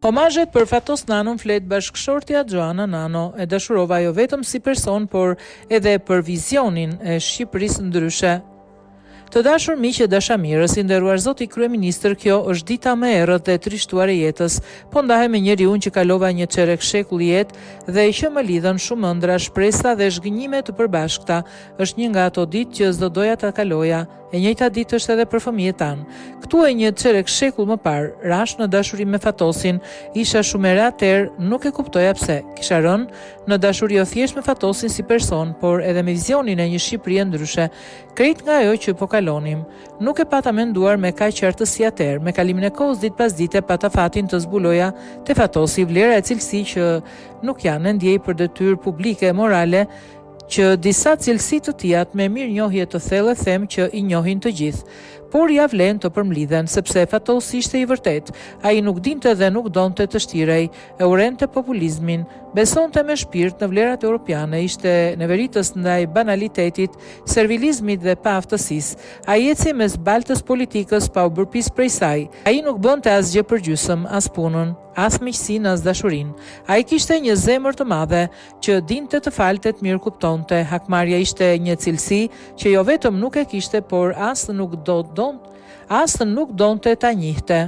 Homazhet për Fatos Nanon flet bashkëshortja Xhoana Nano, e dashurova jo vetëm si person, por edhe për vizionin e Shqipërisë ndryshe. Të dashur miq e dashamirës, i nderuar zoti kryeministër, kjo është dita më e errët dhe e trishtuar e jetës. Po ndahem me njeriun që kalova një çerek shekull jetë dhe që më lidhën shumë ëndrra, shpresa dhe zhgënjime të përbashkëta. Është një nga ato ditë që s'do doja ta kaloja. E njëjta ditë është edhe për fëmijët tanë. Këtu e një çerek shekull më parë, rashë në dashuri me Fatosin. Isha shumë e re atëherë, nuk e kuptoja pse. Kisha rënë në dashuri jo thjesht me Fatosin si person, por edhe me vizionin e një Shqipërie ndryshe, krejt nga ajo që po kalonim. Nuk e pata menduar me kaq qartësi atëherë. Me kalimin e kohës ditë pas dite pata fatin të zbuloja te Fatosi vlera e cilësi që nuk janë, e ndjej për detyrë publike e morale Që disa cilësi të tijat me mirënjohje të thellë e them që i njohin të gjithë. Por ia vlen të përmblidhen, sepse Fatosi ishte i vërtetë. Ai nuk dinte dhe nuk donte të shtirej. E urrente populizmin. Besonte me shpirt në vlerat europiane, ishte neveritës ndaj banalitetit, servilizmit dhe paaftësisë. Ai ecej mes baltës politikës pa u bërë pis prej saj. Ai nuk bënte asgjë përgjysmë, as punën, as miqësinë, as dashurinë. Ai kishte një zemër të madhe, që dinte të falte të mirëkuptonte, hakmarrja ishte një cilësi që jo vetëm nuk e kishte, por as nuk do don, as nuk donte ta njihte.